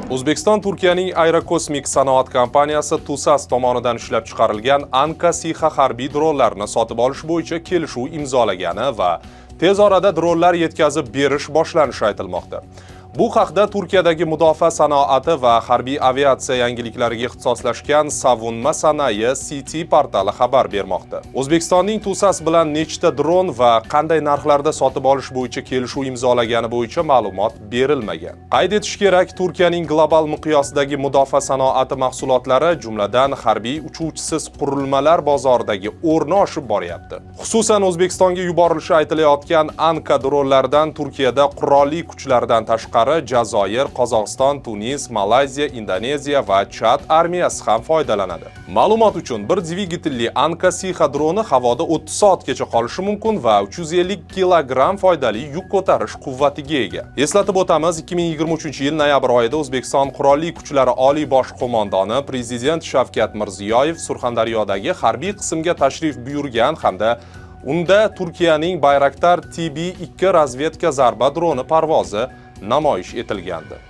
O'zbekiston Turkiyaning aerokosmik sanoat kompaniyasi TUSAS tomonidan ishlab chiqarilgan Anka SİHA harbiy dronlarini sotib olish bo'yicha kelishuv imzolagani va tez orada dronlar yetkazib berish boshlanishi aytilmoqda. Bu haqda Turkiyadagi mudofaa sanoati va harbiy aviatsiya yangiliklariga ixtisoslashgan Savunma Sanayi CT portali xabar bermoqda. O'zbekistonning TUSAS bilan nechta dron va qanday narxlarda sotib olish bo'yicha kelishuv imzolagani bo'yicha ma'lumot berilmagan. Qayd etish kerak, Turkiyaning global miqyosdagi mudofaa sanoati mahsulotlari, jumladan harbiy uchuvchisiz qurilmalar bozoridagi o'rni oshib boryapti. Xususan, O'zbekistonga yuborilishi aytilayotgan Anka dronlaridan Turkiyada qurolli kuchlardan tashqari Jazoir, Qozog'iston, Tunis, Malayziya, Indoneziya va Chad armiyasi ham foydalanadi. Ma'lumot uchun, bir dvigatelli Anka SİHA droni havoda 30 soatgacha qolishi mumkin va 350 kilogramm foydali yuk ko'tarish quvvatiga ega. Eslatib o'tamiz, 2023-yil noyabr oyida O'zbekiston Qurolli Kuchlari Oliy bosh qo'mondoni Prezident Shavkat Mirziyoyev Surxondaryodagi harbiy qismga tashrif buyurgan hamda unda Turkiyaning Bayraktar TB2 razvedka zarba droni parvozi namoyish etilgandi.